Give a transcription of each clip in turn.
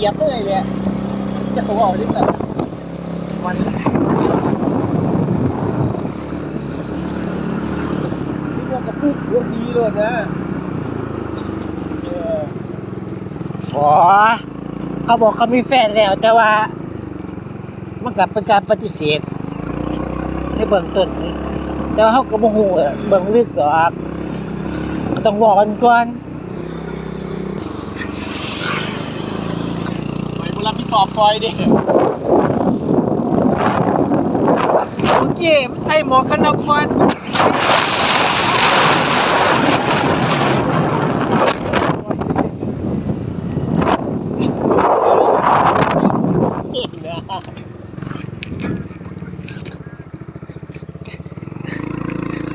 ຈັບເລີຍແຫຼະ ຈັກກໍເວົ້າໄດ້ຊັ້ນ ມັນ ນີ້ພວກກະປຸກພວກດີໂລດນະ ເອີ ອໍ ເຂົາບອກເຂົາມີແຟນແລ້ວ ແຕ່ວ່າ ມັນກະເປັນການປະຕິເສດໃນເບື້ອງຕົ້ນ ແຕ່ວ່າເຮົາກະບໍ່ຮູ້ເບື້ອງເລິກດອກ ຕ້ອງເວົ້າກັນກ່ອນ. ຂ້ອຍບໍ່ຮັບຜິດຊອບຊ່ອຍເດ້ ເມື່ອກີ້ມັນໃສ່ໝວກກັນນັອກກ່ອນ.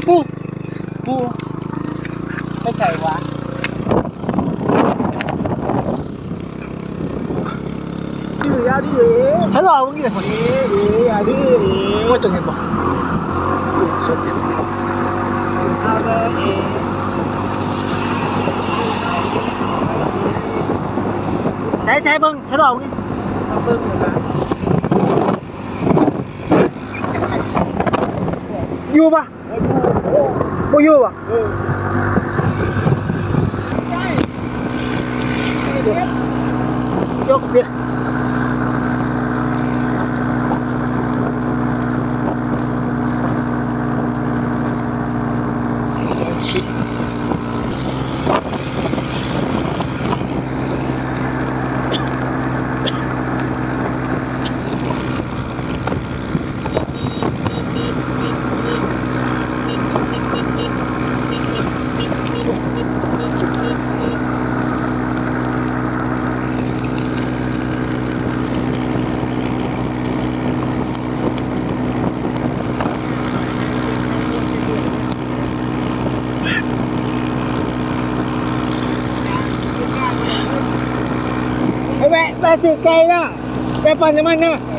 ປູ ປູ ໄປໃສວະ? ຊະລໍເບິ່ງຢູ່ ເອ ເອ ຢ່າດື້ ເອ ໂອ້ຍ ເຈົ້າເຫັນບໍ່? ໃສ ໃສ ເບິ່ງ ຊະລໍເບິ່ງ ເບິ່ງ ຢູ່ປະ? ບໍ່ຢູ່ປະ? ເອີ ຍົກເດ. ໄປແວະ ແວະຊື້ໄກ່ເນາະ ແວະປ້ຳນ້ຳມັນເນາະ.